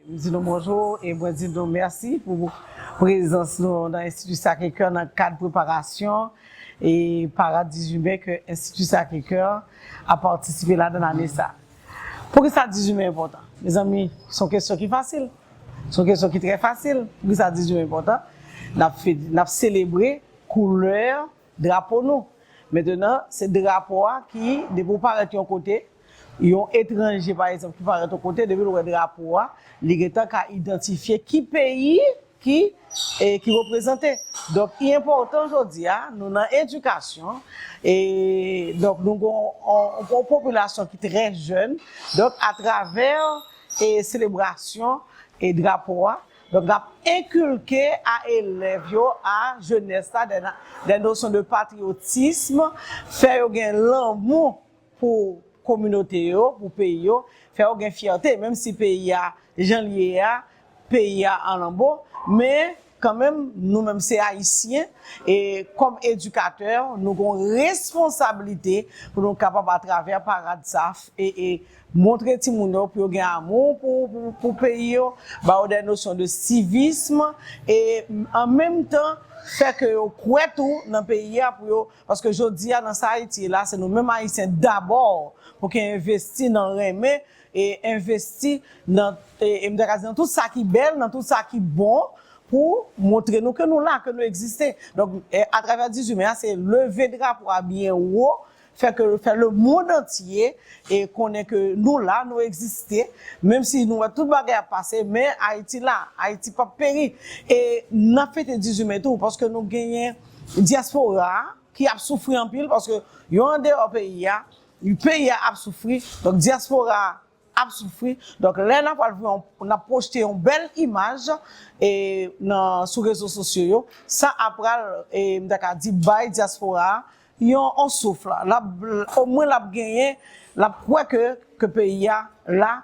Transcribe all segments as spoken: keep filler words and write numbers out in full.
M di nou bonjou e mwen di nou mèsi pou prezans nou nan Enstiti Sacré-Cœur nan kad preparasyon e parad dizuit me ke Enstiti Sacré-Cœur ap patisipe ladan ane sa. Poukisa dizuit me enpòtan? Mezanmi, se yon kesyon ki fasil. Se yon kesyon ki trè fasil. Poukisa dizuit me enpòtan? N ap fe-, n ap selebre koulè drapo nou. Mentenan, se drapo a ki, depi w parèt yon kote, yon etranje, pa egzanp, ki parèt yon kote, depi l wè drapo a, li gentan ka idantifye ki peyi ki, e, ki reprezante. Donk, li enpòtan jodi a, nou nan edikasyon, e, donk, nou gen yon, yon, yon popilasyon ki trè jèn. Donk, atravè, e, selebrasyon, e, drapo a, donk, n ap enkilke a elèv yo, a jenès la, de, de nosyon de patriyotism, fè yo gen lanmou pou kominote yo, pou peyi yo, fè yo gen fyète, menm si peyi a jan l ye a, peyi a an lanbo, men kanmenm, nou menm se Ayisyen, e kòm edikatè, nou gen yon responsablite pou nou kapab, atravè parad sa, e, e montre timoun yo pou yo gen amou pou, pou, pou peyi yo, ba yo de nosyon de sivism, e an menm tan, fè ke yo kwè tou nan peyi a pou yo, paske jodi a, nan sa Ayiti ye la, se nou menm Ayisyen dabò pou ke envesti nan renmen e envesti nan, e, e m ta ka di nan tout sa ki bèl, nan tout sa ki bon, pou montre nou ke nou la, ke nou egziste. Donk, e, atravè dizuit me a, se leve drapo a byen wo, fè ke, fè lemonn antye, e, konnen ke nou la, nou egziste, menm si nou wè tout bagay ap pase, men Ayiti la, Ayiti p ap peri. E n ap fete dizuit me tou, paske nou genyen dyaspora a ki ap soufri anpil, paske yo andeyò peyi a, peyi a ap soufri, donk dyaspora a ap soufri. Donk, lè n ap pral voye yon, n ap pwojte yon bèl imaj, e, nan, sou rezo sosyo yo, sa ap pral, e, m ta ka di, bay dyaspora a yon, yon souf la. L ap, omwen l ap genyen, l ap kwè ke, ke peyi a la,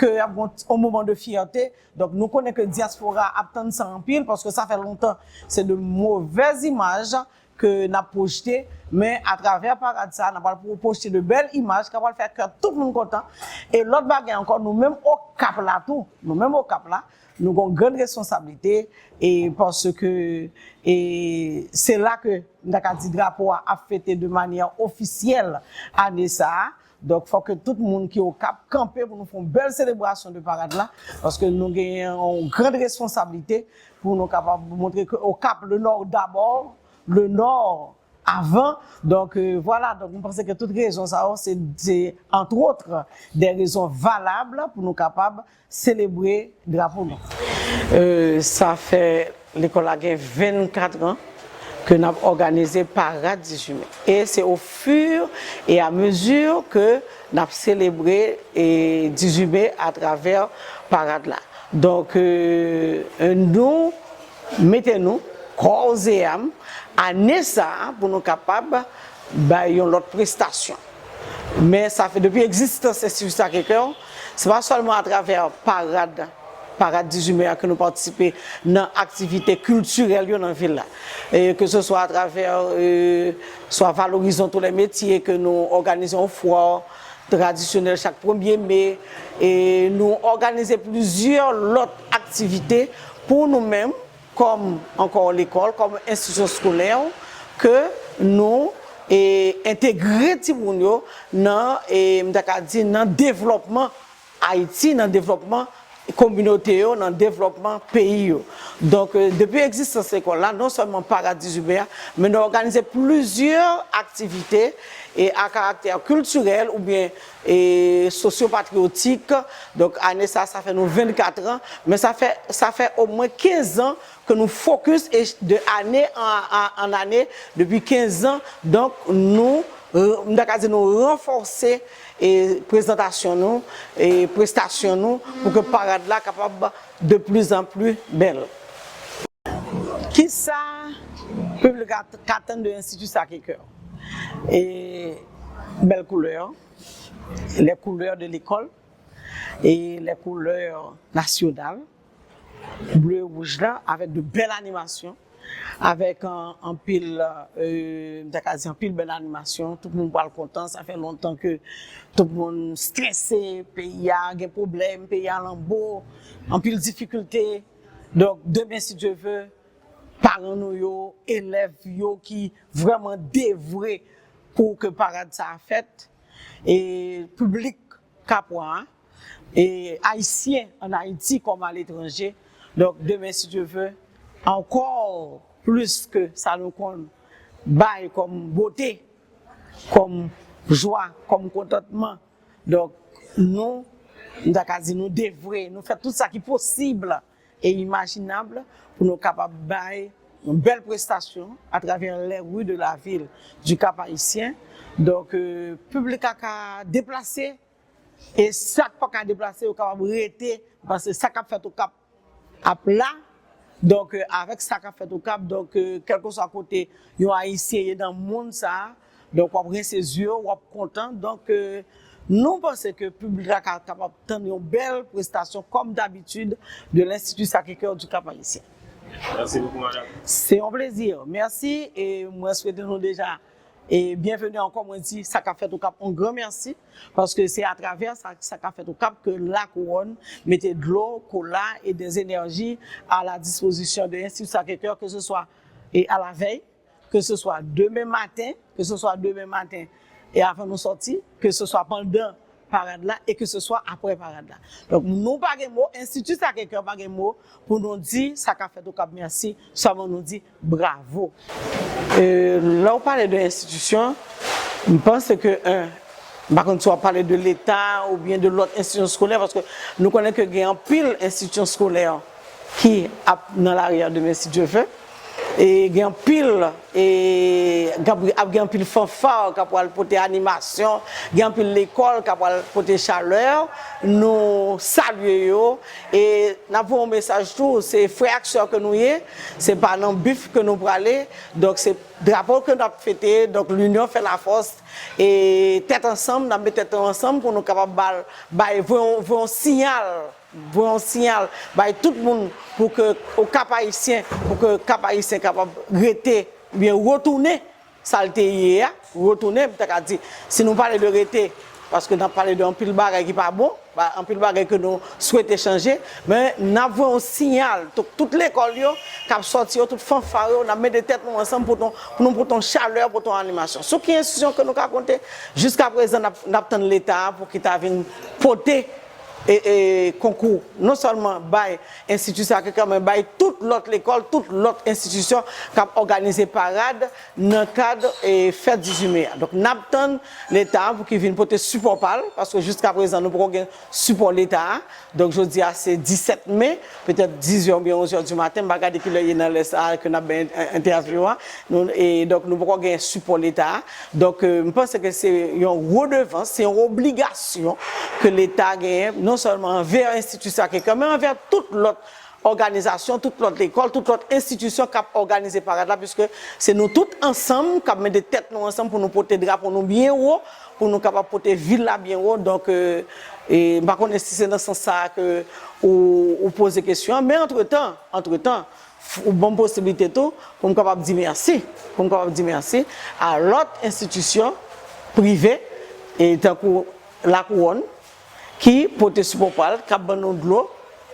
ke y ap gen yon moman de fyète. Donk, nou konnen ke dyaspora a ap tann sa anpil, paske sa fè lontan, se de movèz imaj ke n ap pwojte, men atravè parad sa, n ap pral pwo-, pwojte de bèl imaj k ap pral fè kè tout moun kontan. E lòt bagay ankò, nou menm Okap la tou, nou menm Okap la, nou gen yon grann responsablite, e paske, e se la ke, m ta ka di, drapo a ap fete de manyè ofisyèl ane sa a. Donk, fòk ke tout moun ki Okap kanpe pou nou fè yon bèl selebrasyon de parad la, paske nou genyen yon grann responsablite pou nou kapab montre ke Okap, le Nord d'abord, le Nord avant. Donk, euh, vwala, donk, mwen panse ke tout rezon sa yo, se, se, entre autres, de rezon valab pou nou kapab selebre drapo nou. Euh, sa fè lekòl la gen vennkat an ke n ap òganize parad dizuit me. E se au fur et à mesure ke n ap selebre, e, dizuit me atravè parad la. Donk, euh, nou mete nou, kò e zam, ane sa a pou nou kapab bay yon lòt prestasyon. Men sa fè depi egzistans Enstiti Sacré-Cœur, se pa sèlman atravè parad, parad dizuit me a ke nou patisipe nan aktivite kiltirèl yo nan vil la. E ke se swa atravè, e, swa Valorisons tous les métiers ke nou òganize yon fwa tradisyonèl chak premye me, e nou òganize plizyè lòt aktivite pou nou menm, kòm ankò lekòl, kòm enstitisyon eskolè, ke nou, e, entegre timoun yo nan, e, m ta ka di, nan devlòpman Ayiti, nan devlòpman kominote yo, nan devlòpman peyi yo. Donk, e, depi egzistans lekòl la, non sèlman parad dizuit me a, men nou òganize plizyè aktivite, e, a karaktè kiltirèl oubyen, e, sosyopatriyotik. Donk, ane sa, sa fè nou vennkat an, men sa fè, sa fè omwen kenz an ke nou fokis e de ane an, an, an ane, depi kenz an, donk, nou, e, m ta ka di nou ranfòse, e, prezantasyon nou, e, prestasyon nou, pou ke parad la kapab de plus en plus bèl. Kisa piblik la t-, ka atann de Enstiti Sacré-Cœur? E, bèl koulè, les couleurs de l'école, e les couleurs nationales, ble, wouj la, avèk de bèl animasyon, avèk an, anpil, euh, m ta ka di anpil bèl animasyon. Tout moun pral kontan. Sa fè lontan ke tout moun strese, peyi a gen pwoblèm, peyi a lanbo, anpil difikilte. Donk, demen, si Dye ve, paran nou yo, elèv yo ki vrèman devwe pou ke parad sa a fèt, e piblik Kapwa, e Ayisyen ann Ayiti kòm aletranje. Donk, demen, si Dye ve, ankò plis ke sa nou konn bay kòm bote, kòm jwa, kòm kontantman. Donk, nou, m ta ka di, nou devwe, nou fè tout sa ki posib e imajinab pou nou kapab bay yon bèl prestasyon atravè les rues de la ville du Cap-Haïtien. Donk, euh, piblik la ka deplase, e sa k pa ka deplase, yo kapab rete, paske sa k ap fèt Okap ap la. Donk, euh, avèk sa k ap fèt Okap, donk, euh, kèlkeswa kote yon Ayisyen ye nan mond sa a, donk, w ap rense zye w, w ap kontan. Donk, euh, nou panse ke piblik la ka kapab tann yon bèl prestasyon, kòm dabitid, de l'Institut Sacré-Cœur du Cap-Haïtien. Merci beaucoup, madame. Se yon plezi. Mèsi, e mwen swete nou deja e byenveni ankò. Mwen di sa k ap fèt Okap yon gran mèsi, paske se atravè sa, sa k ap fèt Okap ke Lakouwòn mete dlo, kola e des énergies à la disposition de l'Institut Sacré-Cœur, ke se swa e a la vèy, ke se swa demen maten, ke se swa demen maten e avan nou sòti, ke se swa pandan parad la e ke se swa aprè parad la. Donk, nou pa gen mo, Enstiti Sacré-Cœur pa gen mo pou nou di sa k ap fèt Okap mèsi, sèlman nou di bravo. E lè w pale de enstitisyon, m panse ke, en, m pa konn si w ap pale de Leta oubyen de lòt enstitisyon eskolè, paske nou konnen ke gen anpil enstitisyon eskolè ki ap nan lari a demen, si Dye ve. E gen anpil, e, ap gen anpil fanfa k ap pral pote animasyon, gen anpil lekòl k ap pral pote chalè. Nou salye yo e n ap voye yon mesaj tou, se frè ak sè ke nou ye, se pa nan bif ke nou prale. Donk, se drapo ke n ap fete, donk, l'union fait la force. E tèt ansanm, n ap met tèt nou ansanm pou nou kapab ba, bay, voye yon, voye yon siyal, voye yon siyal bay tout moun pou ke, o Kap Ayisyen, pou ke Kap Ayisyen kapab rete, oubyen retounen sa l te ye a, retounen, m ta ka di, si nou pale de rete, paske n ap pale de anpil bagay ki pa bon, ba, anpil bagay ke nou swete chanje, men n ap voye yon siyal, tout, tout lekòl yo, k ap sòti yo, tout fanfa yo, n ap mete tèt nou ansanm pou nou, pou nou pote yon chalè, pote yon animasyon. Sou ki enstitisyon ke nou ka konte? Jiskaprezan, n ap, n ap tann Leta a pou ki ta vin pote e, e, konkou, non sèlman bay Enstiti Sacré-Cœur, men bay tout lòt lekòl, tout lòt enstitisyon k ap òganize parad nan kad, e, fèt dizuit me a. Donk, n ap tann Leta a pou ki vin pote sipò pa l, paske jiskaprezan, nou poko gen sipò Leta a. Donk, jodi a, se disèt me, petèt diz è oubyen onz è di maten, m pa gade kilè ye nan lè sa a ke n ap bay en-, entèvyou a. Nou, e, donk, nou poko gen sipò Leta a. Donk, e, m panse ke se yon redevans, se yon obligasyon ke Leta genyen, non sèlman anvè Enstiti Sacré-Cœur, men anvè tout lòt òganizasyon, tout lòt lekòl, tout lòt enstitisyon k ap òganize parad la, piske se nou tout ansanm k ap mete tèt nou ansanm pou nou pote drapo nou byen wo, pou nou kapab pote vil la byen wo. Donk, e, e, m pa konnen si se nan sans sa a ke ou, ou poze kesyon an, men antretan, antretan, ou ban m posiblite tou pou m kapab di mèsi, pou m kapab di mèsi a lòt enstitisyon prive, e tankou Lakouwòn, ki pote sipò pa l, k ap ban nou dlo,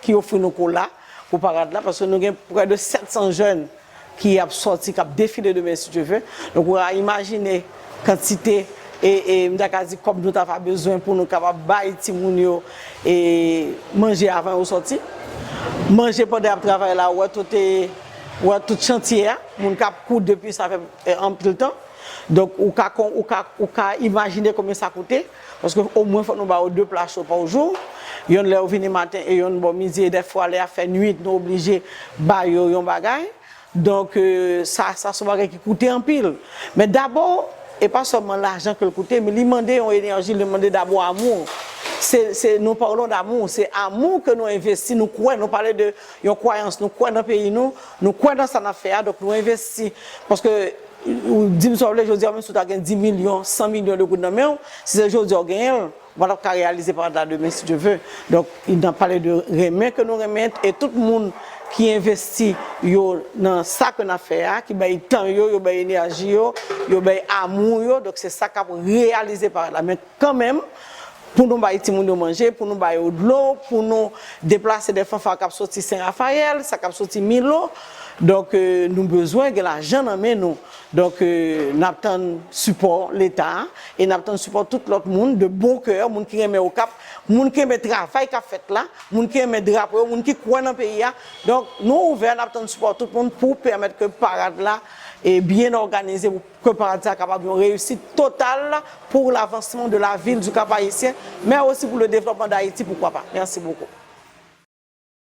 ki ofri nou kola pou parad la, paske nou gen prè de sèt san jèn ki ap sòti, k ap defile demen, si Dye ve. Donk, ou ka imajine kantite e, e, m ta ka di, kòb nou ta va bezwen pou nou kapab bay timoun yo, e, manje avan yo sòti. Manje pandan y ap travay la, ou wè tout, e, ou wè tout chantye a, moun k ap koud depi sa fè, e, anpil tan. Donk, ou ka, ou ka, ou ka imajine konbyen sa koute, paske omwen fòk nou ba yo de pla cho pa jou. Yonn lè yo vini maten e yonn bò midi, e dèfwa lè y ap fè nwit, nou oblije ba yo yon bagay. Donk, e, sa, sa se yon bagay ki koute anpil. Men dabò, e pa sèlman lajan ke l koute, men li mande yon enèji, li mande dabò amou. Se, se, nous parlons d'amour, se amou ke nou envesti, nou kwè, nou pale de yon kwayans, nou kwè nan peyi nou, nou kwè nan sa n ap fè a, donk nou envesti. Paske, ou di m sa w vle, jodi a, menm si w ta gen dis milyon, san milyon de goud nan men w, si se jodi a w genyen l, Ou pa t ap ka reyalize parad la demen, si Dye ve. Donk, n ap pale de renmen ke nou renmen, e tout moun ki envesti yo nan sa ke n ap fè a, ki bay tan yo, yo bay enèji yo, yo bay amou yo, donk se sa k ap reyalize parad la. Men kanmenm, pou nou bay timoun yo manje, pou nou ba yo dlo, pou nou deplase de fanfa k ap soti Sen Rafayèl, sa k ap soti Milo. Donk, euh, nou bezwen gen lajan nan men nou. Donk, euh, n ap tann sipò Leta e n ap tann sipò tout lòt moun de bon kè, moun ki renmen Okap, moun ki renmen travay k ap fèt la, moun ki renmen drapo yo, moun ki kwè nan peyi a. Donk, nou ouvè, n ap tann sipò tout moun pou pèmèt ke parad la e byen òganize, pou ke parad sa kapab yon reyisit total pour l'avancement de la ville du Cap-Haïtien, mais aussi pour le développement d'Haïti, pourquoi pas. Merci beaucoup.